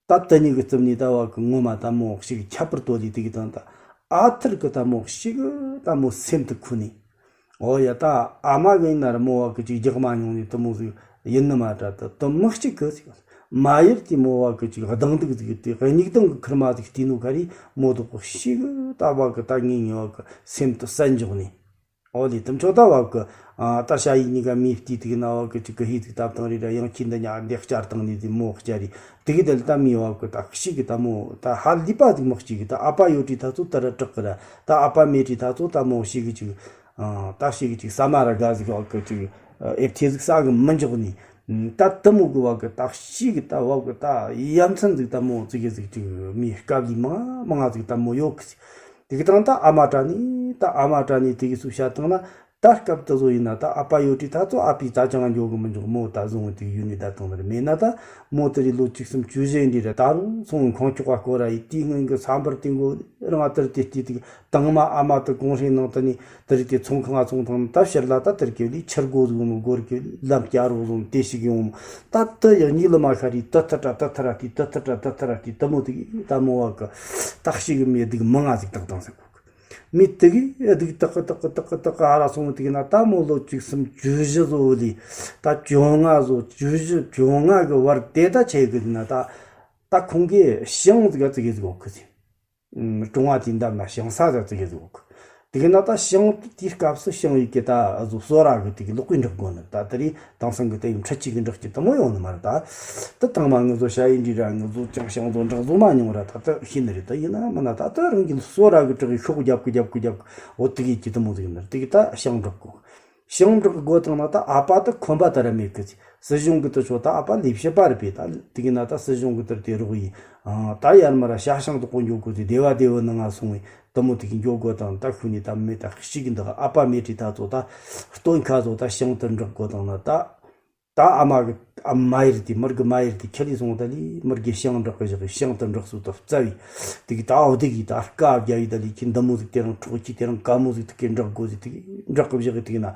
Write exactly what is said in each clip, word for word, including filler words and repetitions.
ད་དེ་གཉིས་ཀྱི་རྩིབ་ནས་ད་བ་གི་ངོ་མ་ད་མོ་ཞིག་ཁྱད་པར་དོ་ལི་དེ་གི་དང་ད་ཨ་ཐུར་གི་ད་མོ་ཞིག་ད་མོ་སེམས་དུ་ཁུ་ནས། ཨོ་ཡ། ད་ཨ་མ་གི་ཡིན་ན་ར་མོ་བ་གི་ཅིག་རྒྱག་མ་མྱོང་ནི་དེ་མོ་ཟིག་ཡིན་ནི་མ་འདྲ། ད་དེ་མི་གཅིག་གི་ཟིག་མ་ཡར་དེ་མོ་བ་གི་ཅིག་སྡང་སྡུག་ཟིག་དེ་སྙིགས་སྡང་གི་ཁུར་མ་ཟིག་བལྟས་ནོ་ག་རེ་མོ་དོ་གོ་ཞིག་ད་བ་གི་ད་ངེས་ངེས་བ་གི་སེམས་དུ་སད་འཇོག་ནས། ཨོ་ལེ། དེ་མཆོག་ད་བ་གི་ཨ་ད་ཞ་ཡི་གཉིས་ཀ་མི་བལྟས་དེ་གི་ན་བ་གི་ཅིག་གི་ཧི་ཟིག་བཏབ་བཏང་རེ་ར་ཡང་ཁྱི་འདི་ཉ་འདི་བསྐྱར་བཏང་ནི་དེ་མོ་བསྐྱར་རེ་དེ་གི་དེ་ལ་ད་མི་བ་གི་ད་ཞིག་གི་ད་མོ་ད་ཧ་ལི་པ་ཟིག་མོ་གཅིག་གི་ད་ཨ་ཕ་ཡོད་དྲི་ད་ཚོ་ད་ར་དྲག་གི་ར། ད་ཨ་ཕ་མེད་དྲི་ད་ཚོ་ད་མོ་ཞིག་གི་ཅིག་ཨ་ད་ཞིག་གི་ཅིག་ས་མ་ར་དགའ་ཟིག་བ་གི་ཅིག་ཨེབ་ཐེ་ཟིག་ས་གི་མི་འཇོག་ནི། ད་དེ་མོ་གི་བ་གི་ད་ཞིག་གི་ད་བ་གི་ད་ཡ་མཚན་ཟིག་ད་མོ་ཙི་གི་ཟིག་ཅིག་མི་སྐབས་ལི་མང་མང་ཟིག་ད་མོ་ཡོད་གི་ཟིག་དེ་གི་དང་ད་ཨ་མ་དྲ་ནི་ད་ཨ་མ་དྲ་ནི་དེ་གི་སུ་བཤད་བཏང་ན། ད་སྐབས་དེ་ཚོ་ཡིན་ན་ད་ཨ་ཕ་ཡོད་དྲི་ད་ཚོ་ཨ་ཕའི་ད་ཅང་འགྱོ་གི་མི་འཇོག་མོ་ད་བཟུང་བའི་དེ་གི་ཡུལ་ནི་ད་བཏང་ནི་རེད། མེད་ན་ད་མོ་དེ་རི་ལོ་བཅུ་གསུམ་བཅུ་བཞི་འདྲི་རེད། ད་རུང་སོང་ཁོང་ཆོག་ག་སྐོར་ར་ཡི་དེའི་སྔོན་གི་ས་འབར་དེ་མགོ་རང་ཨ་དེར་དེ་དེ་དེ་གི་དང་མ་ཨ་མ་དེ་གོང་ཧྲེ་ནང་དེ་ནི་དེ་རི་དེ་ཚོང་ཁང་ང་ཚོང་ཐང་ད་ཕྱིར་ལ་ད་དེར་གི་ལི་ཆར་སྒོ་ཟིག་མོ་སྒོར་གི་ལམ་སྐྱ་རོག་ཟོམ་དེ་ཞིག་ཡོང་མོ། ད་དེ་ཡང་གཉིད་ལ་མ་ཤར་རི་ད་ཐ་ཏྲ་ད་ཐ་ར་དེ་ད་ཐ་ཏྲ་ད་ཐ་ར་དེ་དེ་མོ་དེ་གི་ད་མོ་བ་གི་ད་ཞིག་གི་མི་སྡུག་མང་ང་ཟིག་ད་བཏང་ཟིག་གོ། མི་དེ་གི་སྡུག་ཏག་ཏག་ཏག་ཏག་ཧ་ར་སོང་དེ་གི་ན་ད་མོ་ལོ་བཅུ་གསུམ་བཅུ་བཞི་བཟོ་ལི་ད་བཅོ་ལྔ་བཟོ་བཅུ་བཞི་བཅོ་ལྔ་གི་བར་དེ་ད་ཆེ་གི་ན་ད་ད་ཁོང་གི་ཞང་ཟིག་ག་ཙི་གི་ཟིག་གོ་གི་ཟིག་ཀྲུང་ཨ་དེ་འདབས་ན་ཞང་ས་ཟིག་ཙི་གི་ཟིག་གོ་གི། དེ་གི་ན་ད་ཞང་དེའི་སྐབས་སུ་ཞང་ཡི་གི་ད་བཟོ་གསོ་ར་གི་དེ་གི་ལོག་གི་འགྲིག་གོ་ནི་ད་དེ་རི། དེང་སང་གི་དེ་ཡང་འཕྲུལ་ཆས་ཀྱི་འདྲ་སྐྱིད་དུ་མོ་ཡོང་ནི་མ་རེད་ད། དེ་དང་མ་ངུ་ཚོ་ཞ་ཡི་འདྲི་ར་ངུ་ཚོ་ཅང་ཞང་ཚོ་འདྲ་བཟོ་མ་མྱོང་ར་ད་དེ་ཤེས་ནི་རེད། དེ་ཡིན་ན་མིན་ན་ད་དེ་རང་གི་སོ་ར་གི་དྲག་གི་ཤོག་རྒྱབ་གི་རྒྱབ་གི་རྒྱབ་གི་འོ་དེ་གི་ཀྱི་དུ་མོ་ཟིག་ཡིན་ནི་རེད། དེ་གི་ད་ཞང་འབྲོག་གོ། ཞང་འབྲོག་གི་སྒོ་དང་ན་ད་ཨ་ཕ་དེ་ཁོམ་པ་དེ་ར་མེད་གི་ཚེ་སྲིད་གཞུང་གི་དུ་ཆོ་ད་ཨ་ཕ་ལས་བྱེད་པ་རེད་པས། ད་དེ་གི་ན་ད་སྲིད་གཞུང་གི་དུ་དེ་རོགས་ཡིན། ད་ཡར་མ་ར་ཤ་ཞང་དུ་ཀོ་འཇོག་གོ་དེ་སྡེ་བ་སྡེ་བ་ནང་ང་སོང་བས། དེ་མོ་དེ་གི་འགྱོ་དགོ་དང་ད་ཤུ་ནི་ད་མེ་ད་ཤི་གི་འདུག་ཨ་ཕ་མེ་ཁྲི་ད་ཚོ་ད་སྟོན་ཁ་ཚོ་ད་ཞང་དུ་འབྲོག་དགོ་དང་ན་ད་ད་ཨ་མ་གི་ཨ་མ་ཡེར་དེ་མར་གི་མ་ཡེར་དེ་ཁྱེར་ལི་སོང་ད་ལི་མར་གི་ཞང་འབྲོག་གི་བཞག་ཞང་དུ་འབྲོག་སུ་ད་རྩ་བའི་དེ་གི་ད་འོ་དེ་གི་ད་དཀའ་བརྒྱབ་ཡི་ད་ལི་ཁྱི་འདི་མོ་ཟིག་དེ་རང་འཕྲོག་ཁྱི་དེ་རང་དཀའ་མོ་ཟིག་དེ་གི་འབྲོག་དགོ་ཟིག་དེ་གི་འབྲོག་གི་བཞག་གི་དེ་གི་ན།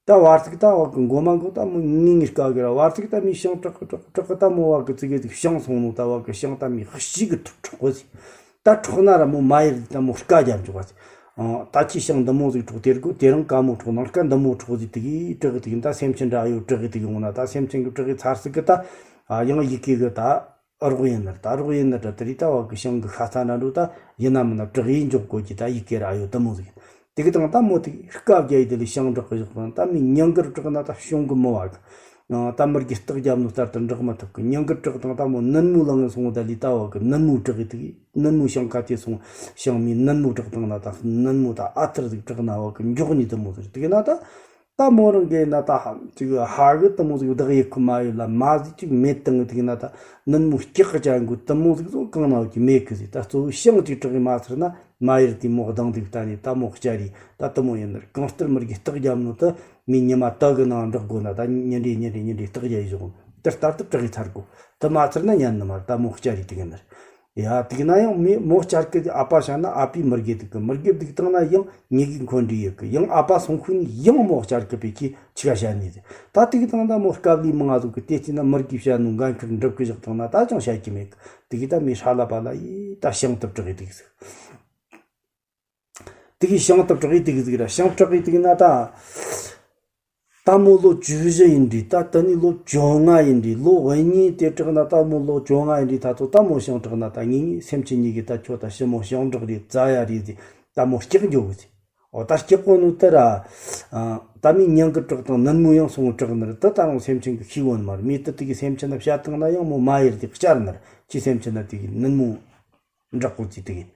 ད་བར་ཚིག་ད་བ་གི་མགོ་མ་མགོ་ད་མོ་ངིང་ངིར་ཀ་གི་ར་བར་ཚིག་ད་མི་ཤང་ཀྲག་ཀྲག་ཀྲག་ད་མོ་བ་གི་ཙི་གི་ཙིག་ཤང་སོང་ནོ་ད་བ་གི་ཤང་ད་མི་ཤི་གི་ཐུག་ཀྲོག་གོ་ཟི། ད་ཀྲོག་ན་ར་མོ་མ་ཡེར་ད་མོ་སྐ་རྒྱབ་འཇོག་ག་ཟི། ད་ཁྱི་ཤང་འདི་མོ་ཟིག་ཀྲོག་དེར་གོ་དེ་རང་ཀ་མོ་ཀྲོག་ནང་སྐ་འདི་མོ་ཀྲོག་ཟི་དེ་གི་ཀྲག་གི་དེ་གི་ད་སེམས་ཅན་འདྲ་ཡོད་ཀྲག་གི་དེ་གི་འོང་ན་ད་སེམས་ཅན་གི་ཀྲག་གི་ཚར་སི་གི་ད་ཡང་ཡི་གེ་གི་ད། ཨ་རོགས་ཡིན་ནར་ད་རོགས་ཡིན་ནར་ད་དེ་རི་ད་བ་གི་ཤང་གི་ཤ་ཚ་ན་འགྲོ་ད་ཡིན་ན་མིན་ན་བྲག་ཡིན་འཇོག་གོ་གི་ད་ཡི་གེ་ར་ཡོད་དུ་མོ་ཟིག་དེ་གི་དང་ད་མོ་དེ་སྐབས་རྒྱ་ཡི་དེ་ལས་ཤང་བྲག་གི་བཞག་དང་ད་མི་ཉང་གར་བྲག་ན་ད་ཤོང་གི་མོ་བ་གི་ད་མི་རྒྱི་སྟག་རྒྱབ་ནོ་ལྟར་དུ་འགྲག་མ་ཐུབ་གི་ཉང་གར་བྲག་དང་ད་མོ་ནན་མོ་ལང་ངི་སོང་ད་ལི་ད་བ་གི་ནན་མོ་བྲག་གི་དེ་གི་ནན་མོ་ཤང་ཁ་དེ་སོང་ཤང་མི་ནན་མོ་བྲག་དང་ན་ད་ནན་མོ་ད་ཨ་ཐར་ཟིག་བྲག་ན་བ་གི་མགྱོགས་ནི་དུ་མོ་ཟིག་དེ་གི་ན་ད། ད་མོ་རང་གི་ན་ད་ཅིག་ཧ་གི་དུ་མོ་ཟིག་བདག་ཡེ་ཁུ་མ་ཡོད་ལ་མ་ཟིག་ཅིག་མེད་དང་དེ་ན་ད་ནུན་མོ་སྐྱག་གི་ཅན་གོ་དུ་མོ་ཟིག་ཚོ་གང་ན་ཅིག་མེད་གི་ཟིག་ད་གཙོ་བོ་ཤང་ཅིག་དྲག་གི་མ་ཚར་ན་མ་ཡེར་དེ་མོ་གདང་དུག་ད་ནི་ད་མོ་སྐྱ་རི་ད་དུ་མོ་ཡིན་ནར་གང་ལྟར་མི་རྒྱི་སྟག་རྒྱབ་ནོ་ད་མི་ཉི་མ་ད་གི་ནང་འབྲག་གོ་ན་ད་ཉིན་རེ་ཉིན་རེ་ཉིན་རེ་སྟག་རྒྱ་ཡི་བཞོག་དེ་ལྟར་དུ་དྲག་གི་ཚར་གོ་དུ་མ་ཚར་ན་ཉན་ནི་མ་ད་མོ་སྐྱ་རི་དེ་གི་ནར། ཡ་དེ་གི་ན་ཡང་མི་མོ་བསྐྱར་གི་ཨ་ཕ་བྱ་ན་ཨ་ཕའི་མི་རྒྱལ་དུ་གི་མི་རྒྱལ་དུ་གི་བཏང་ན་ཡང་ཉེ་གི་འཁོན་འདྲི་ཡོད་གི་ཡང་ཨ་ཕ་སོང་ཁུ་ནི་ཡང་མོ་བསྐྱར་གི་པའི་ཁྱི་ཆི་ག་བྱ་ནི་ཟེར། ད་དེ་གི་བཏང་ད་མོ་སྐབས་ལི་མང་ང་ཟུག་གི་དེ་ཅི་ན་མི་རྒྱལ་བྱ་ནུ་འགན་ཁུར་འགྲུབ་གི་བཞག་བཏང་ན་ད་ཅང་བྱ་གི་མེད་གི་དེ་གི་ད་མི་ཧྲ་ལ་པ་ལ་ཡི་ད་ཤང་ཐུབ་དྲག་གི་དེ་གི་ཟེར། དེ་གི་ཤང་ཐུབ་དྲག་གི་དེ་གི་ཟེར་ར་ཤང་དྲག་གི་དེ་གི་ན་ད། ད་མོ་ལོ་བཅུ་བཞི་ཡིན་འདྲི་ད་ད་ནི་ལོ་བཅོ་ལྔ་ཡིན་འདྲི་ལོ་བ་གཉིས་དེ་དྲག་ན་ད་མོ་ལོ་བཅོ་ལྔ་ཡིན་འདྲི་ད་ཚོ་ད་མོ་ཤང་དྲག་ན་ད་ངེད་གཉིས་སེམས་ཅན་གཉིས་ཀྱི་ད་ཁྱོད་ད་ཞི་མོ་ཤང་དྲག་རེད་རྩ་ཡ་རེད་ཟེ་ད་མོ་སྐྱག་འགྱོ་གི་ཟེ། འོ་ད་སྐྱག་གོ་ནོ་དེ་ར། ད་མི་ཉང་གི་དྲག་དང་ནན་མོ་ཡང་སོང་དྲག་ནར་ད་ད་རུང་སེམས་ཅན་གྱི་ཤི་གོ་ནི་མ་རེད་མི་དེ་དེ་གི་སེམས་ཅན་ན་བཤད་བཏང་ན་ཡང་མོ་མ་ཡེར་དེ་བསྐྱར་ནར་ཁྱི་སེམས་ཅན་ན་དེ་གི་ནན་མོ། འདྲག་གོ་ཙི་དེ་གི།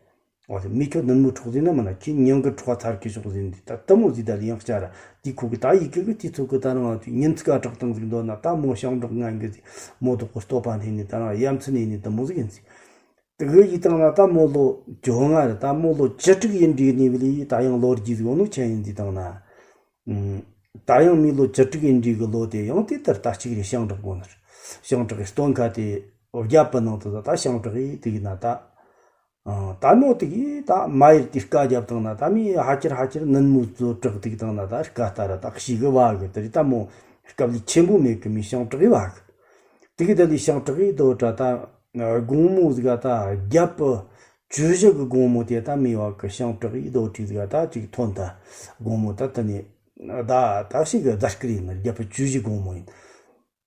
འོ་དེ་མི་ཁྱོད་ནུན་མོ་འཕྲོག་ཟིན་ན་མིན་ན་ཁྱི་ཉང་གི་འཕྲོག་ཚར་གི་ཤོག་ཟིན་དེ་ད་དུ་མོ་ཟིག་ད་ལི་ཡང་བསྐྱར་དེ་ཁུ་གི་ད་ཡི་གེ་གི་དེ་ཚོ་གི་ད་རང་ང་ཚོ་ཉིན་ཚིག་ག་དྲག་དང་ཟིག་འདོད་ན་ད་མོ་ཤང་འབྲོག་ངན་གི་ཟིག་མོ་དོག་གི་སྟོད་པ་འཐེན་ནི་ད་རང་ཡ་མཚན་ནས་ནི་དུ་མོ་ཟིག་ཡིན་ཟིག་དེ་གི་ཡི་དང་ན་ད་མོ་ལོ་བཅོ་ལྔ་རེད་ད་མོ་ལོ་བཅུ་དྲུག་ཡིན་འདྲི་ནི་བི་ལི་ད་ཡང་ལོ་རྒྱུས་ཟིག་འོ་ནོ་ཆེན་ཡིན་ཟིག་དང་ན། ད་ཡང་མི་ལོ་བཅུ་དྲུག་ཡིན་འདྲི་གི་ལོ་དེ་ཡང་དེ་ལྟར་ད་གཅིག་རེ་ཤང་འབྲོག་གོ་ནར་ཤང་འབྲོག་གི་སྟོན་ཁ་དེ་རྒྱབ་པ་ནང་དུ་ད་ཤང་འབྲོག་གི་དེ་གི་ན་ད། ད་མོ་དེ་གི་ད་མ་ཡེར་དེ་སྐད་རྒྱབ་བཏང་ན་ད་མི་ཧ་ཅིར་ཧ་ཅིར་ནན་མོ་ཚོ་དྲག་དེ་གི་བཏང་ན་ད་སྐད་ལྟ་ར་ད་ཤི་གི་བ་གི་དེ་རི་ད་མོ་སྐབས་ལི་ཆེན་པོ་མེད་གི་མི་ཤང་དྲག་གི་བ་གི། དེ་གི་ད་ལི་ཤང་དྲག་གི་དོ་དྲ་ད་ དགོང་མོ་ཟིག་ག་ད་རྒྱབ་པུ་བཅུ་བཞི་གི་དགོང་མོ་དེ་ད་མི་བ་གི་ཤིང་བྲག་ཡི་རྡོ་ཁྲི་ཟིག་ག་ད་ཅིག་ཐོན་ད། དགོང་མོ་ད་དེ་ནས་ད་ད་ཞིག་གི་རྫ་སྐུ་རེད་ནི། རྒྱབ་པུ་བཅུ་བཞི་དགོང་མོ་ཡིན།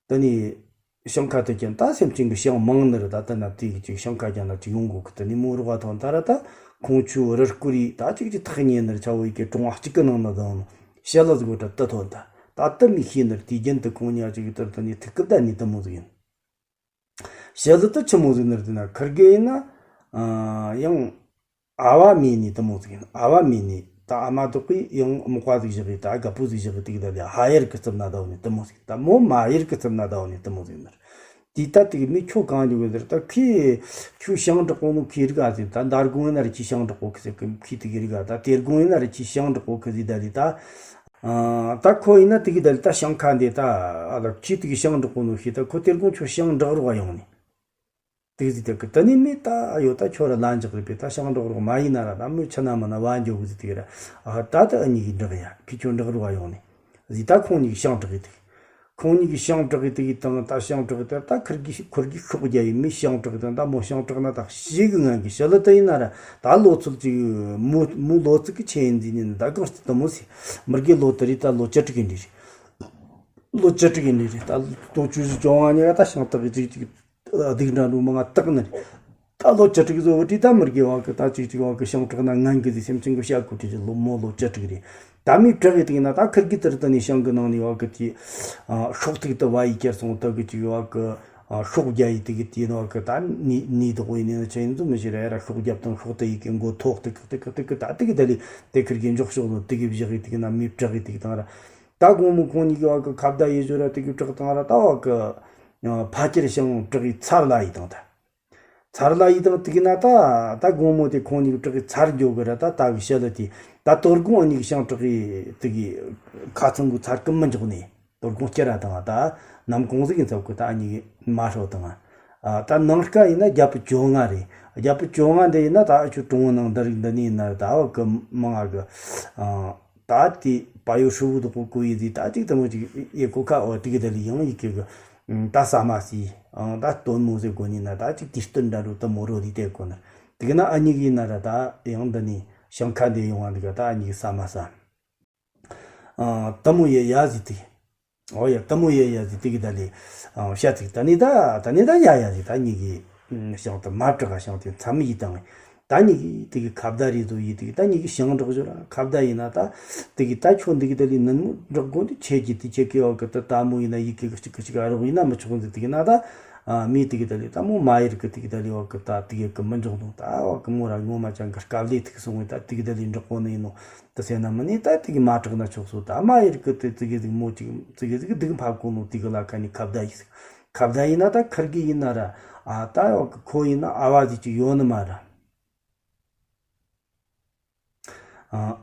དེ་ནས་ཞིང་ཁ་དུ་ཀྱང་ད་སེམས་ཅན་གྱི་ཞིང་མང་ནི་རེད། ད་དེ་ན་དེ་གི་ཅིག་ཞིང་ཁ་ཀྱང་ན་ཅིག་ཡོང་གོ་གི། དེ་ནས་མོ་རོགས་ཐོན་ད་ར་ད་ཁོང་ཆུ་རུ་སྐོར་ཡི་ད་ཅིག་ཅིག་ཐག་ཉེ་ནི་རེད། ཆ་བོ་ཡི་གི་གྲོང་བ་གཅིག་གི་ནང་ན་ད་ཞལ་ལ་ཟིག་གོ་ད་ད་ཐོན་ད། ད་དེ་མི་ཤེས་ནི་རེད། དེ་རྒྱུན་དུ་ཁོང་ཉ་ཅིག་གི་དེར་དེ་ནས་ཐུག་གི་བསྡད་ནི་དེ་མོ་ཟིག་ཡིན། ཞི་ལི་དུ་ཆི་མོ་ཟིག་ནི་རེད་ན། ཁིར་གེ་ཡིན་ན། ཨ། ཡང་ཨ་བ་མེད་ནི་དེ་མོ་ཟིག་ཡིན། ཨ་བ་མེད་ནི་ད་ཨ་མ་དོག་གི་ཡང་མག་པ་ཟིག་བཞག་གི། ད་རྒད་པོ་ཟིག་བཞག་གི། དེ་གི་ད་ལི་ཧ་ཡར་གི་རྩིབ་ན་ད་བ་ནི་དེ་མོ་ཟིག་ད་མོ་མ་ཡར་གི་རྩིབ་ན་ད་བ་ནི་དེ་མོ་ཟིག་ནི་རེད། དེ་ད་དེ་གི་མི་ཁྱོ་གང་འཇུག་གི་ཟེར། ད་ཁི་ཁྱོ་ཞིང་འབྲོག་གོ་ནོ་ཁི་རིག་ཨ་ཟིག་ད་འདར་གོང་ཡིན་ན་རེ་ཁྱི་ཞིང་འབྲོག་གོ་གི་ཟེར་གི། ཁི་དེ་གི་རིག་ཨ། ད་དེར་གོང་ཡིན་ན་རེ་ཁྱི་ཞིང་འབྲོག་གོ་གི་ཟིག་ད་ལི་ད། ཨ། ད་ཁོ་ཡིན་ན་དེ་གི་ད་ལི་ད་ཞིང་ཁ་འདི་ད་ཨ་ལ་ཁྱི་དེ་གི་ཞིང་འབྲོག་གོ་ནོ་ཤི། ད་ཁོ་དེར་གོང་ཁྱོ་ཞིང་འབྲོག་རོགས་ཡོང་ནི། དེ་ཟིག་དེ་གི་ད་ནི་མི་ད་ཨ་ཡོ་ད་ཁྱོ་ར་ལ་འཇག་རེད་པས། ད་ཞིང་འབྲོག་རོགས་མ་ཡིན་ན་ར་ད་མོ་ཆ་ན་མ་ན་བ་འཇོག་གི་ཟིག་དེ་གི་ར། ཨ། ད་ད་ཨ་ཉི་གི་འབྲོག་ཡ་ཁི་ཁྱོ་འབྲོག་རོགས་ཡོང་ནི་ཟིག་ད་ཁོང་ཉི་གི་ཞིང་འབྲོག་གི་དེ་གི། ཁོང་ཉི་གི་ཞིང་འབྲོག་གི་དེ་གི་དང་ད་ཞིང་འབྲོག་གི་དེ་ད་ཁིར་གི་ཁོར་གི་ཤོག་རྒྱ་ཡི་མི་ཞིང་འབྲོག་གི་དང་ད་མོ་ཞིང་འབྲོག་ན་ད་ཞིག་གི་ངན་གི་ཞི་ལི་ད་ཡིན་ན་ར། ད་ལོ་ཚོད་ཅིག་མོ་མོ་ལོ་ཚིག་གི་ཆེ་ཡིན་ཟིག་ནི་ད་གང་ལྟར་དེ་མོ་ཟིག་མི་རྒས་ལོ་དེ་རི་ད་ལོ་བཅུ་དྲུག་གི་འདྲི་རེད། ལོ་བཅུ་དྲུག་གི་འདྲི་རེད། ད་ལོ་བཅུ་བཞི་བཅོ་ལྔ་ཉི་ག་ད་ཞིང་འབྲོག་གི་ཅིག་ཅིག་སྡུག་འདྲ་འགྲོ་མང་ང་བཏགས་ནི་རེད། ད་ལོ་བཅུ་དྲུག་བཟོ་བོ་དྲི་ད་མི་རྒས་བ་གི་ད་ཅིག་ཅིག་བ་གི་ཞིང་འབྲོག་ན་ངན་གི་ཟིག་སེམས་ཅན་གི་བྱ་ཁུ་དྲི་ལོ་མོ་ལོ་བཅུ་དྲུག་རེད། ད་མི་བྲག་གི་དེ་ན་ད་ཁིར་གི་དེར་ད་ནི་ཞིང་གི་ནང་ནས་བ་གི་དེ་ཤོག་ཐིག་ཏུ་བ་ཡི་ཀྱར་སོང་། ད་གི་ཅིག་བ་གི་ཤོག་རྒྱ་ཡི་དེ་གི་དེ་ནོ་གི་ད་ནི་ནི་དོག་བོ་ཡིན་ནི་ཆ་ཡིན་ཙམ་མི་ཤེས་ར། ཡ་ར་ཤོག་རྒྱབ་དང་ཤོག་ཏུ་ཡི་གི་མགོ་ཐོག་ཏི་ཀི་ཏི་ཀི་ཏི་ཀི་ད་དེ་གི་ད་ལི་དེ་ཁིར་གི་འཇོག་ཤོག་ནོ་དེ་གི་བཞག་གི་དེ་གི་ན་མི་བྲག་གི་དེ་གི་དང་ར། ད་དགོང་མོ་ཁོང་ཉི་གི་བ་གི་ཁ་བརྡ་ཡི་བཟོ་ར་དེ་གི་བྲག་དང་ར། ད་བ་གི་ཕ་ཁྱེར་ཞིང་བྲག་གི་ཚར་ལ་ཡི་དང་ད། ཚར་ལ་ཡི་དང་དེ་གི་ན་ད་ད་དགོང་མོ་དེ་ཁོང་ཉི་གི་བྲག་གི་ཚར་འགྱོ་གི་ར། ད་ད་གི་ཞི་ལི་དེ་ད་དོ་དགོང་ཨ་ཉི་གི་ཞིང་བྲག་གི་དེ་གི་ཁ་ཚང་གི་ཚར་གི་མི་འཇོག་ནས། དོ་དགོང་སྐྱེ་ར་དང་ད་ནམ་གུང་ཟིག་ཡིན་ཚབ་གི་ད་ཨ་ཉི་གི་མ་ཧྲོ་དང་། ཨ། ད་ནངས་ཀ་ཡིན་ན་རྒྱབ་བཅོ་ལྔ་རེད། རྒྱབ་བཅོ་ལྔ་འདི་ཡིན་ན་ད་ཨ་ཆུ་གྲོང་བོ་ནང་འདི་རིགས་འདི་ནས་ཡིན་ན་ད་བ་གི་མང་ང་གི། ཨ། ད་དེ་བ་ཡོ་ཧྲུལ་བུ་དོག་པོ་གོ་ཡི་ཟིག་ད་ཅིག་དེ་མོ་ཅིག་ཡེ་གོ་ཁ་འོ་དེ་གི་ད་ལི་ཡང་ཡི་གེ་གི། ད་ཟ་མ་ཟིག་ཨང་། ད་སྟོན་མོ་ཟེར་གོ་ནི་ན་ད་ཅིག་དེ་སྟོན་འདྲ་རུ་ད་མོ་རོ་ལི་དེ་གོ་ན། དེ་གི་ན་ཨ་ཉི་གི་ན་ར་ད་ཡང་འདི་ནས་ཞིང་ཁ་འདི་ཡོང་བ་འདི་ག་ད་ཨ་ཉི་གི་ཟ་མ་ཟ། ཨང་། ད་མོ་ཡེ་ཡ་ཟིག་དེ། འོ་ཡ། ད་མོ་ཡེ་ཡ་ཟིག་དེ་གི་ད་ལི། ཨང་། ཤ་ཚིག་ད་ནི་ད་ད་ནི་ད་ཡ་ཡ་ཟིག་ད་ཉི་གི། ཞིང་དུ་མ་བྲག་ག་ཞིང་དེ་མཚམས་ཡི་དང་། ད་ཉི་གི་དེ་གི་ཁ་བརྡ་རེ་བཟོ་ཡི་དེ་གི་ད་ཉི་གི་ཞིང་འབྲོག་བཟོ་ར་ཁ་བརྡ་ཡིན་ན་ད། དེ་གི་ད་ཁྱོད་འདི་གི་ད་ལི་ནན་མོ་འབྲོག་དགོན་དུ་ཆེ་གི་དེ་ཆེ་གི་འོ་གི་ད་ད་མོ་ཡིན་ན་ཡི་གི་གི་གཅིག་གི་གཅིག་ཨ་རོག་ཡིན་ན་མི་ཆོག་འདི་དེ་གི་ན་ད། མི་དེ་གི་ད་ལི་ད་མོ་མ་ཡེར་གི་དེ་གི་ད་ལི་འོ་གི་ད་དེ་གི་གི་མི་འཇོག་དང་། ད་འོ་གི་མོ་ར་ངོ་མ་ཅང་གི་དཀའ་ལས་ཐུག་སོང་བས་ད་དེ་གི་ད་ལི་འབྲོག་དགོན་ནི་ཡིན་ནོ། དེ་ཟེར་ན་མི་ནི་ད་དེ་གི་མ་དྲག་ན་ཆོག་སོ། ད་མ་ཡེར་གི་དེ་ཙི་གི་ཟིག་མོ་ཅིག་ཙི་གི་ཟིག་སྡུག་ཕབ་གོ་ནོ་དེ་གི་ལ་ཁ་ནི་ཁ་བརྡ་ཡིན། ཁ་བརྡ་ཡིན་ན་ད་ཁིར་གི་ཡིན་ན་ར། ཨ། ད་ཁོ་ཡིན་ན་ཨ་བ་ཟིག་ཅིག་ཡོད་ནི་མ་ར། ཨ།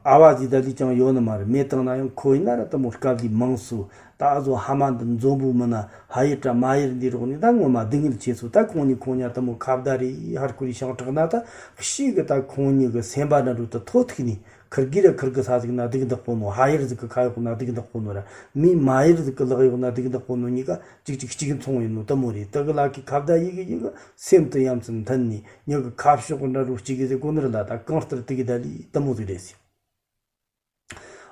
ཨ་བ་ཟིག་ད་ལི་ཅང་ཡོད་ནི་མ་ར། མེད་བཏང་ན་ཡང་ཁོ་ཡིན་ན་ར་ད་མོ་དཀའ་ལས་མང་སོ། ད་ཨ་ཟོ་ཧ་མ་འདི་འཛོམས་པོ་མིན་ན་ཧ་ཡེར་དྲ་མ་ཡེར་འདི་རོགས་ནི་ད་ངོ་མ་སྡུག་བསྔལ་ཆེ་སོ། ད་ཁོང་ཉི་ཁོང་ཉ་ད་མོ་ཁ་བརྡ་རེ་ཧར་ཁོ་རི་ཤང་དྲག་ན་ད་ཤི་གི་ད་ཁོང་ཉི་གི་སེམས་པ་ན་རུ་ད་ཐོ་ཐུག་ནི། ཁིར་གི་ར་ཁིར་གི་ས་ཟིག་ན་སྡུག་འདག་པོ་ནོ། ཧ་ཡེར་ཟིག་གི་ཁ་ཡོག་ན་སྡུག་འདག་པོ་ནོ་ར། མི་མ་ཡེར་ཟིག་གི་ལག་གཡོག་ན་སྡུག་འདག་པོ་ནོ་གཉིས་ཀ་གཅིག་གཅིག་གཅིག་མཚུངས་ཡིན་ནོ་དེ་མོ་རེད། དེ་གི་ལ་གི་ཁ་བརྡ་ཡི་གི་ཡི་གི་སེམས་དུ་ཡ་མཚན་མཐུན་ནི་མྱི་གི་ཁ་ཕྱོགས་འདྲ་རུ་གཅིག་གི་ཟེར་གོ་ནི་ར། ལ་ད་གང་ལྟར་དེ་གི་ད་ལི་དེ་མོ་ཟིག་རེད་ཟེར།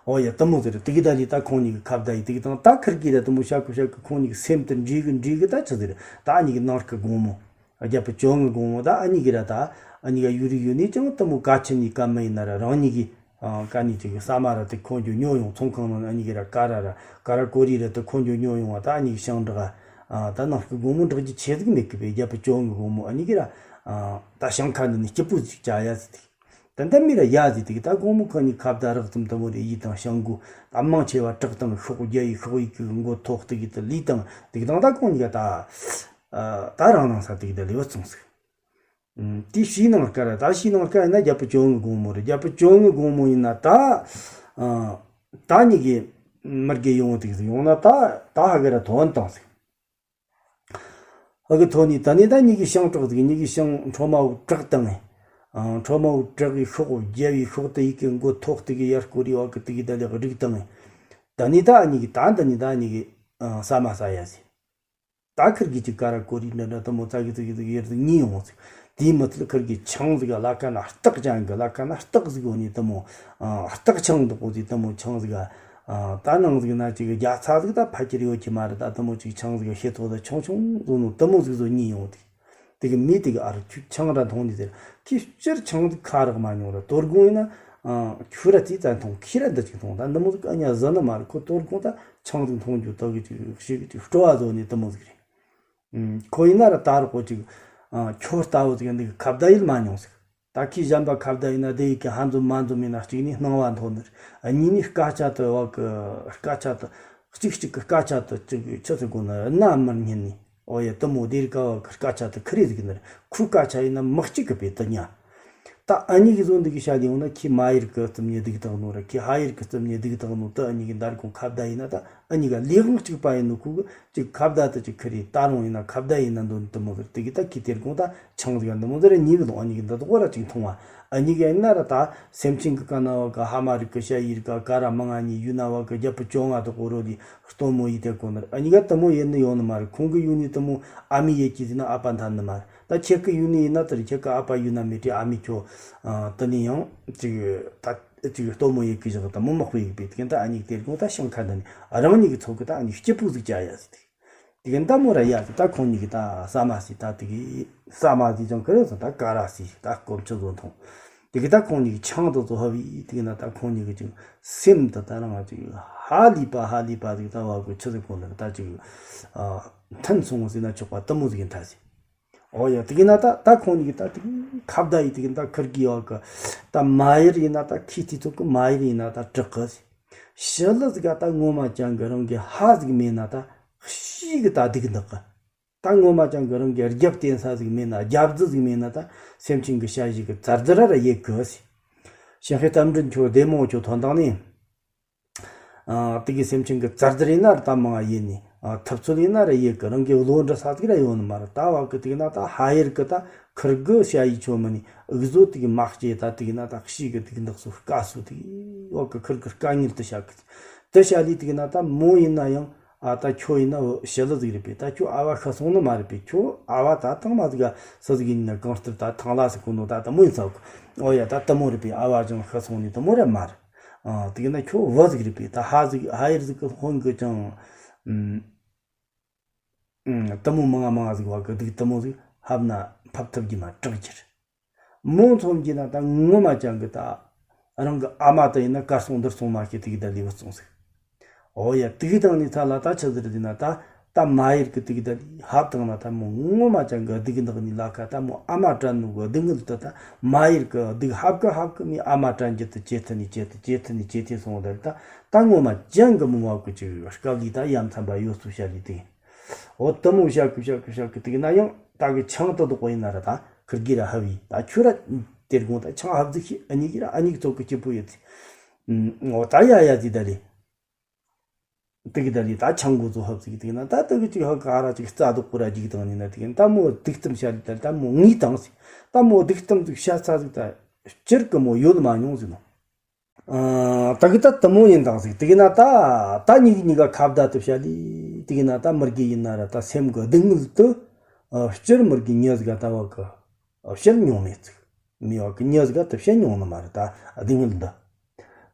འོ་ཡ། དེ་མོ་ཟིག་རེད། དེ་གི་ད་ལི་ད་ཁོང་གཉིས་གི་ཁ་བརྡ་ཡི་དེ་གི་དང་ད་ཁིར་གི་ར་དེ་མོ་ཤ་ཁུ་ཤ་ཁུ་ཁོང་གཉིས་གི་སེམས་དུ་འདྲིས་གི་འདྲིས་གི་ད་ཆི་ཟིག་རེད། ད་གཉིས་གི་ནངས་ཀི་དགོང་མོ། རྒྱབ་པ་བཅོ་ལྔའི་དགོང་མོ་ད་ཨ་ནི་གི་ར་ད་ཨ་ནི་ག་ཡུ་རི་ཡུ་ནི་ཅང་དེ་མོ་ག་ཆི་ནི་ག་མ་ཡིན་ན་ར་རང་ཉིད་ཀྱི་ཨ་ག་ནི་ཅིག་ས་མ་ར་དེ་ཁོང་རྒྱུ་ཉོ་ཡོང་། ཚོང་ཁང་ནང་ཨ་ནི་གི་ར་ཀ་ར་ར་ཀ་ར་ཀོ་རི་ར་དེ་ཁོང་རྒྱུ་ཉོ་ཡོང་བ། ད་ཨ་ནི་གི་ཞིང་འབྲོག་ཨ་ད་ནངས་ཀི་དགོང་མོ་འབྲོག་རྒྱུ་ཆེ་ཟིག་མེད་གི་པས། རྒྱབ་པ་བཅོ་ལྔའི་དགོང་མོ་ཨ་ནི་གི་ར་ཨ་ད་ཞིང་ཁ་འདི་ནི་སྐྱིད་པོ་ཟིག་བྱ་ཡ་ཟིག་དེ། ད་འདི་མི་ར་ཡ་ཟིག་དེ་གི་ད་དགོང་མོ་ཁོ་གཉིས་ཁ་བརྡ་རག་ཙམ་དེ་མོ་རེ་ཡིས་དང་ཞང་གུ་ད་མང་ཆེ་བ་བྲག་དང་ཤོག་རྒྱ་ཡི་ཤོག་ཡི་གི་མགོ་ཐོག་དེ་གི་དེ་ལུས་དང་དེ་གི་དང་ད་ཁོང་གཉིས་ཀ་ད་ཨ་ད་རང་རང་ས་དེ་གི་དེ་ལེ་བ་ཙོང་ཟིག་ཨུམ། དེ་ཕྱི་ནང་ཀ་ར་ད་ཕྱི་ནང་ཀ་ཡིན་ན་རྒྱབ་པ་བཅོ་ལྔའི་དགོང་མོ་རེད། རྒྱབ་པ་བཅོ་ལྔའི་དགོང་མོ་ཡིན་ན་ད་ཨ་ད་གཉིས་གི་མི་རྒས་ཡོང་དེ་གི་ཟིག་ཡོང་ན་ད་ད་ཧ་གི་ར་ཐོན་དང་ཟིག་ཨ་གི་ཐོ་ནི་ད་ནི་ད་གཉིས་ཀྱི་ཞིང་བྲག་ཟིག་གཉིས་ཀྱི་ཞིང་ཁྲོ་མ་བུ་བྲག་དང་། ཨ་ཁྲོ་མ་བུ་བྲག་གི་ཤོག་བུ་རྒྱ་བའི་ཤོག་དེ་ཡི་གི་མགོ་ཐོག་དེ་གི་ཡར་སྐོར་རི་བ་གི་དེ་གི་ད་ལེགས་རིག་དང་། ད་ནི་ད་གཉིས་ཀྱི་ད་ད་ནི་ད་གཉིས་ཀྱི་ཨ་ས་མ་ས་ཡ་ཟིག་ད་ཁིར་གི་ཅིག་ཀ་ར་ཀོ་རི་འདྲ་འདྲ་དེ་མོ་ཙག་གི་ཙིག་གི་ཙིག་ཡར་ཟིག་ཉིལ་ཡོང་ཟིག་དེའི་མི་ཚད་ཁིར་གི་ཆང་ཟིག་ག་ལ་ཀ་ན་སྟག་ཅན་གི་ལ་ཀ་ན་སྟག་ཟིག་འོ་ནི་དེ་མོ་ཨ་སྟག་ཆང་འདུག་གོ་ཟིག་དེ་མོ་ཆང་ཟིག་ག་ཨ་ད་ནང་ཟིག་ན་ཅིག་རྒྱ་ཚ་ཟིག་ད་ཕ་ཁྱེར་ཡོད་ཀྱི་མ་རེད། ད་དེ་མོ་ཅིག་ཆང་ཟིག་ག་ཤེད་ཐོག་ད་ཆུང་ཆུང་ཟོ་ནོ་དེ་མོ་ཟིག་ཟོ་ཉིལ་ཡོང་དེ། དེ་གི་མི་དེ་གི་ཨ་རུ་ཁྱོད་ཆང་ར་འཐུང་ནི་ཟེར། ཁྱོད་སྤྱིར་ཆང་དེ་ཁ་རག་མ་མྱོང་ར། དོ་དགོང་ཡིན་ན་ཨ་ཁྱོད་ར་དེ་ཙམ་འཐུང་། ཁྱེད་ར་འདི་ཅིག་འཐུང་། ད་འདི་མོ་ཟིག་ཨ་ཉ་ཟ་ནི་མ་རེད། ཁོ་དོ་དགོང་ད་ཆང་དེ་འཐུང་རྒྱུ་དག་གི་ཅིག་ཤིག་ཅིག་སྤྲོ་བ་བཟོ་ནི་དེ་མོ་ཟིག་རེད། ཨུམ། ཁོ་ཡིན་ན་ར་ད་རག་གོ་ཅིག་ཨ་ཁྱོད་ལྟ་བུ་ཟིག་འདི་གི་ཁ་བརྡ་ཡིད་མ་མྱོང་ཟིག་ད་ཁྱི་གཞན་པ་ཁ་བརྡ་ཡིན་ན་དེ་ཡི་གི་ཧ་འཛོམས་མ་འཛོམས་ཡིན་ན། གཅིག་ནི་སྣང་བ་མཐོ་ནི་རེད། གཉིས་ནི་སྐད་ཆ་དེ་བ་གི་སྐད་ཆ་དེ་གཅིག་གཅིག་གི་སྐད་ཆ་དེ་གཅིག་གི་ཆི་ཟེར་དགོས་ན་རྣ་མི་སྙན་ནི། ཨོ་ཡ་དེ་མོ་དེ་རིགས་ཀ་བ་གི་སྐད་ཆ་དེ་ཁི་རེ་ཟིག་ནི་རེད། ཁོའི་སྐད་ཆ་ཡིན་ན་མི་གཅིག་གི་བེད་དུ་ཉལ། ད་ཨ་ཉི་གི་བཟོ་འདི་གི་བཤད་ཡོང་ན་ཁྱི་མ་ཡར་གི་རྩིབ་ནས་སྡིག་དག་ནོ་ར། ཁྱི་ཧ་ཡར་གི་རྩིབ་ནས་སྡིག་དག་ནོ་དེ་ཨ་ཉི་གི་འདར་གོང་ཁ་བརྡ་ཡིན་ན། ད་ཨ་ཉི་ག་ལས་དབང་གཅིག་པ་ཡིན་ནོ་ཁུ་གི་ཅིག་ཁ་བརྡ་དེ་ཅིག་ཁི་རེ། ད་རུང་ཡིན་ན་ཁ་བརྡ་ཡིན་ན་འདོན་དུ་མོ་ཟེར། དེ་གི་ད་ཁྱི་དེར་གོང་ད་ཆང་ཟིག་འདི་མོ་ཟེར་ཉིད་གི་ལོང་། ཨ་ཉི་གི་འདི་དོ་ར་ཅིག་མཐོང་བ། ཨ་ཉི་ག་ཡིན་ན་ར་ད་སེམས་ཅན་གི་ཀ་ན་བ་གི་ཧ་མ་རིག་གི་ཤ་ཡིར་ག་ཀ་ར་མང་ང་ཉི་ཡུ་ན་བ་གི་རྒྱབ་པུ་ཅོ་ང་དོ་གོ་རོ་ལི་སྟོན་མོ་ཡི་དེ་གོ་ནར། ཨ་ཉི་ག་དེ་མོ་ཡིན་ནི་ཡོང་ནི་མ་རེད། ཁོང་གི་ཡུ་ནི་དེ་མོ་ཨ་མི་ཡེ་ཀྱི་ཟིན་ན་ཨ་ཕ་འཐན་ནི་མ་རེད། ད་ཁྱེད་ཀྱི་ཡུ་ནི་ཡིན་ན་དེར་ཁྱེད་ཀྱི་ཨ་ཕ་ཡུ་ན་མེད་དེ་ཨ་མི་ཁྱོད་ཨ་དེ་ནི་ཡང་ཅིག་ད་ཅིག་སྟོན་མོ་ཡེ་གི་བཞག་དེ་མོ་མག་པོ་ཡེ་གི་བེད་དེ་གི་ད་ཨ་ཉི་གི་དེར་གོང་ད་ཤང་ཁ་འདི་ནི་རང་ཉིད་ཀྱི་ཚོགས་གི་ད་ཨ་ཉི་སྐྱིད་པོ་ཟིག་བྱ་ཡ་ཟིག་དེ། དེ་གི་ད་མོ་ར་ཡ་ཟིག་ད་ཁོང་ཉིད་ཀྱི་ད་ཟ་མ་ཟིག་ད་དེ་གི་ཟ་མ་ཟིག་ཅང་གི་རེད་ཟིག་ད་ཀ་ར་ཟིག་ད་སྐོམ་ཆུ་བཟོ་འཐུང་། དེ་གི་ད་ཁོང་ཉིད་ཀྱི་ཆང་དུ་བཟོ་ཧ་བི་དེ་གི་ན་ད་ཁོང་ཉིད་ཀྱི་ཅིག་སེམས་དུ་ད་རང་ཅིག་ཧ་ལས་པ་ཧ་ལས་པ་ཟིག་ད་བ་གི་ཆུ་ཟིག་གོང་ལ་ད་ཅིག་ཨ་མཐུན་སོང་ཟེར་ན་ཆོག་པ་དེ་མོ་ཟིག་ཡིན་ད་ཟིག་ཨོ་ཡ། དེ་གི་ན་ད་ད་ཁོང་གཉིས་ཀྱི་ད་དེ་གི་ཁ་བརྡ་ཡི་དེ་གི་ད་ཁིར་གི་ཡོད་གི། ད་མ་ཡར་ཡིན་ན་ད་ཁི་ཐི་ཚོ་གི་མ་ཡར་ཡིན་ན་ད་དྲག་གི། ཞི་ལི་ཟིག་ག་ད་ངོ་མ་ཅང་གི་རང་གི་ཧ་ཟིག་མེད་ན་ད་ཤི་གི་ད་སྡུག་འདུག་གི། ད་ངོ་མ་ཅང་གི་རང་གི་རྒྱབ་བརྟེན་ས་ཟིག་མེད་ན། རྒྱབ་རྫི་ཟིག་མེད་ན་ད་སེམས་ཅན་གི་ཞ་ཞི་གི་ཙར་ཙར་ར་ཡེ་གི་ཟིག་ཞིང་ཧེ་རྟ་མགྲིན་ཁྱོད་བདེ་མོ་ཁྱོད་ཐོན་དང་ནི། ཨ་དེ་གི་སེམས་ཅན་གི་ཙར་ཙར་ཡིན་ན་ར་ད་མང་ཡིན་ནི། ཨ་ཐུབ་ཚོད་ཡིན་ན་ར་ཡེ་གི། རང་གི་བློ་འདྲི་ས་ཟིག་ར་ཡོད་ནི་མ་རེད། ད་བ་གི་དེ་གི་ན་ད་ཧ་ཡེར་གི་ད་ཁིར་གི་ཞ་ཡི་ཆོ་མི་ནི་འུ་ཟོ་དེ་གི་མ་སྐྱེ་ད་དེ་གི་ན་ད་ཤི་གི་དེ་གི་འདག་སོ་དཀའ་སོ་དེ་གི་བ་གི་ཁིར་གི་དཀའ་ངལ་དུ་བྱ་གི། དེ་བྱ་ལི་དེ་གི་ན་ད་མོ་ཡིན་ན་ཡང་ཨ་ད་ཁྱོད་ཡིན་ན་ཞི་ལི་ཟིག་རེད་པས། ད་ཁྱོད་ཨ་བ་ཤི་སོང་ནི་མ་རེད་པས། ཁྱོད་ཨ་བ་ད་ཐང་མ་ཟིག་ག་སུ་ཟིག་ཡིན་ན་གང་ལྟར་ད་ཐང་ལ་ཟིག་གོ་ནོ་ད་ད་མོ་ཡིན་ས་གོ། ཨོ་ཡ་ད་ད་མོ་རེད་པས། ཨ་བ་ཅང་ཤི་སོང་ནི་ད་མོ་རེད་མ་རེད། ཨ་དེ་གི་ན་ཁྱོད་བུ་ཟིག་རེད་པས། ད་ཧ་ཟིག་ཧ་ཡེར་ཟིག་གི་ཧོན་གི་ཅང་ཨུམ་ཨུམ་དེ་མོ་མང་ང་མང་ང་ཟིག་བ་གི་སྡུག་དེ་མོ་ཟིག་ཧབ་ན་ཕབ་ཐུབ་ཀྱི་མ་དྲག་ཁྱེར། མོ་མཚོན་གྱི་ན་ད་ངོ་མ་ཅང་གི་ད་རང་གི་ཨ་མ་དེ་ཡིན་ན་གར་སོང་འདིར་སོང་མ་ཤེས་དེ་གི་ད་ལས་བུ་སོང་ཟིག་ཨོ་ཡ་དེ་གི་དང་ནི་ཚ་ལ་ད་ཆི་ཟིག་རེད་ན་ད། ད་མ་ཡེར་གི་དེ་གི་ད་ལི་ཧབ་དང་ན་ད་མོ་ངོ་མ་ཅང་གི་སྡུག་འདག་ནི་ལ་ཁ་ད་མོ་ཨ་མ་དྲན་ནོ་གི་སྡུག་བསྔལ་དུ་ད་མ་ཡེར་གི་སྡུག་ཧབ་གི་ཧབ་གི་མི་ཨ་མ་དྲན་རྒྱུ་དུ་ཇེ་ཐུ་ནི་ཇེ་ཐུ་ཇེ་ཐུ་ནི་ཇེ་ཐུ་སོང་བ་ད་ད་ངོ་མ་ཅང་གི་མོ་བ་གི་ཅིག་སྐབས་ལི་ད་ཡ་མཚན་པ་ཡོད་སུ་བཤད་ལི་དེ། འོ་དེ་མོ་བཤད་གི་བཤད་གི་བཤད་གི་དེ་གི་ན་ཡང་ད་གི་ཆང་དུ་དོག་པ་ཡིན་ན་ར་ད་ཁིར་གི་ར་ཧ་བི་ད་ཁྱོད་ར་དེར་དགོང་ད་ཆང་ཧབ་ཟིག་ཤི་ཨ་ཉིག་གི་ར་ཨ་ཉིག་ཚོགས་གི་སྐྱིད་པོ་ཡོད་ཟིག་འོ་ད་ཡ་ཡ་ཟིག་ད་ལི། དེ་གི་ད་ལི་ད་ཆང་གོ་ཚོ་ཧབ་ཟིག་དེ་གི་ན་ད་དེ་གི་ཅིག་ཧ་ག་ར་ཅིག་རྩ་དོག་པོ་ར་ཅིག་དང་ནི་ན་དེ་གི་ད་མོ་སྡུག་གཏམ་བཤད་ལི་ད་ད་མོ་ངི་དང་ཟིག་ད་མོ་སྡུག་གཏམ་ཟིག་བཤད་ཚ་ཟིག་ད་སྤྱིར་གི་མོ་ཡོད་མ་མྱོང་ཟིག་ནོ། ཨ་ད་གི་ད་དེ་མོ་ཡིན་དང་ཟིག་དེ་གི་ན་ད་ད་ཉི་གི་ཉི་ག་ཁ་བརྡ་དུ་བཤད་ལི་དེ་གི་ན་ད་མི་རྒི་ཡིན་ན་ར་ད་སེམས་གི་སྡུག་བསྔལ་དུ་ཨ་སྤྱིར་མི་རྒི་ཉི་ཟིག་ག་ད་བ་གི་བཤད་མྱོང་མེད་ཟིག་མི་བ་གི་ཉི་ཟིག་ག་དུ་བཤད་མྱོང་ནི་མ་རེད་ད་སྡུག་བསྔལ་འདི།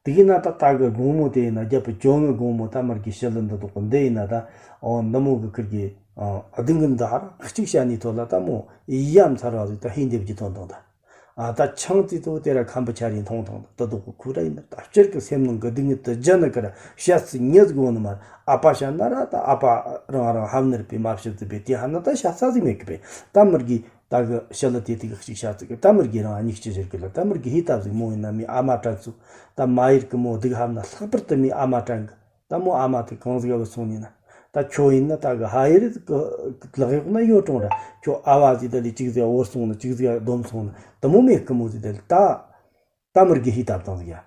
དེ་གི་ན་ད་ད་གི་དགོང་མོ་དེ་ཡིན་ན་རྒྱབ་པུ་ཅོ་ངི་དགོང་མོ་ད་མི་རྒི་ཞི་ལི་འདི་དོག་གི་འདི་ཡིན་ན་ད་ཨོ་འདི་མོ་གི་ཁིར་གི་ཨ་སྡུག་བསྔལ་འདི་ཧ་ར་གཅིག་བཤད་ནི་ཐོག་ལ་ད་མོ་ཡ་མཚར་བ་ཟིག་ད་ཧིན་དེབ་ཀྱི་ཐོན་དང་ད། ཨ་ད་ཆང་ཙི་ཏོ་དེ་ར་ཁམ་བུ་ཆ་རིན་ཐོང་ཐོང་ད་དོག་གི་ཁུ་ར་ཡིན་ན་ད་སྤྱིར་གི་སེམས་ནང་གི་སྡུག་བསྔལ་དུ་ཇ་ནི་ཀ་ར་བཤད་ཚི་ཉི་ཟིག་འོ་ནི་མ་ཨ་ཕ་བཤད་ན་ར་ད་ཨ་ཕ་རང་རང་ཧམ་ནི་ར་པི་མ་བཤད་ཙི་པི་དེ་ཧ་ན་ད་བཤད་ས་ཟིག་མེད་གི་པི་ད་མི་རྒི་ད་གི་ཞི་ལི་དེ་དེ་གི་གཅིག་བཤད་ཙི་གི་ད་མི་རྒི་རང་ཨ་ཉིག་ཅི་ཟེར་གི་ལ་ད་མི་རྒི་ཧི་ཏབ་ཟིག་མོ་ཡིན་ན་མི་ཨ་མ་དྲན་ཚུ་ད་མ་ཡེར་གི་མོ་སྡུག་ཧམ་ན་ལྷག་པར་དུ་མི་ཨ་མ་དྲན་གི་ད་མོ་ཨ་མ་དེ་གང་ཟིག་བུད་སོང་ནི་ན། ད་ཁྱོད་ཡིན་ན་ད་གི་ཧ་ཡེ་རི་གི་ལག་གཡོག་ན་ཡོད་གྲོང་ར། ཁྱོད་ཨ་བ་ཟིག་ད་ལི་གཅིག་ཟིག་བོར་སོང་ནི་གཅིག་ཟིག་སྡོམ་སོང་ནི་དེ་མོ་མེད་གི་མོ་ཟིག་ད་ལི་ད། ད་མི་རྒི་ཧི་ཏབ་དང་ཟིག་ཡ།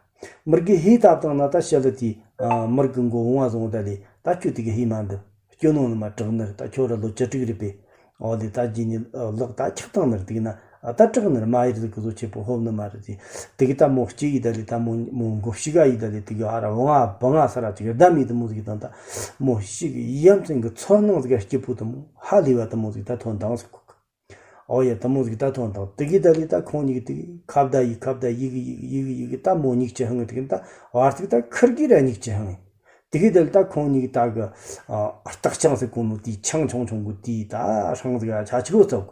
མི་རྒི་ཧི་ཏབ་དང་ན་ད་ཞི་ལི་དེ་ཨ་མི་རྒི་མགོ་བོང་བ་བཟུང་ད་ལི་ད་ཁྱོད་དེ་གི་ཧི་མ་འདི་སྐྱོ་ནོ་ནི་མ་དྲག་ནི་རེད། ད་ཁྱོད་ར་ལོ་བཅུ་དྲུག་རེད་པས། ཨོ་ལི་ད་རྗེས་ནི་ལག་ད་ཆག་དང་ནི་རེད། དེ་གི་ན་ ཨ་ད་དྲག་ནི་ར་མ་ཡི་རི་གི་བཟོ་ཆེ་པོ་ཧོབ་ནི་མ་རེད་དེ། དེ་གི་ད་མོ་སྐྱེ་ཡི་ད་ལི་ད་མོ་མོ་མགོ་ཤི་ག་ཡི་ད་ལི་དེ་གི་ཨ་ར་བ་ང་བ་ང་ས་ར་ཅིག་ད་མི་དེ་མོ་ཟིག་དང་ད་མོ་ཤི་གི་ཡི་ཡམ་ཚན་གི་ཚོར་སྣང་ཟིག་ག་སྐྱིད་པོ་དེ་མོ་ཧ་ལས་བ་དེ་མོ་ཟིག་ད་ཐོན་དང་ཟིག་གོ། ཨོ་ཡ་དེ་མོ་ཟིག་ད་ཐོན་དང་དེ་གི་ད་ལི་ད་ཁོང་གཉིས་གི་དེ་གི་ཁ་བརྡ་ཡི་ཁ་བརྡ་ཡི་གི་ཡི་གི་ཡི་གི་ཡི་གི་ད་མོ་གཉིས་ཀྱི་ཧང་གི་དེ་གི་ད་བར་ཐིག་ད་ཁིར་གི་ར་གཉིས་ཀྱི་ཧང་གི་དེ་གི་ད་ལི་ད་ཁོང་གཉིས་གི་ད་གི་ཨ་སྟག་ཆང་ཟིག་གོ་ནོ་དེ་ཆང་ཆུང་ཆུང་གི་དེ་ད་ཧྲང་ཟིག་ཨ་ཆ་ཆི་གོ་ཚ་གོ།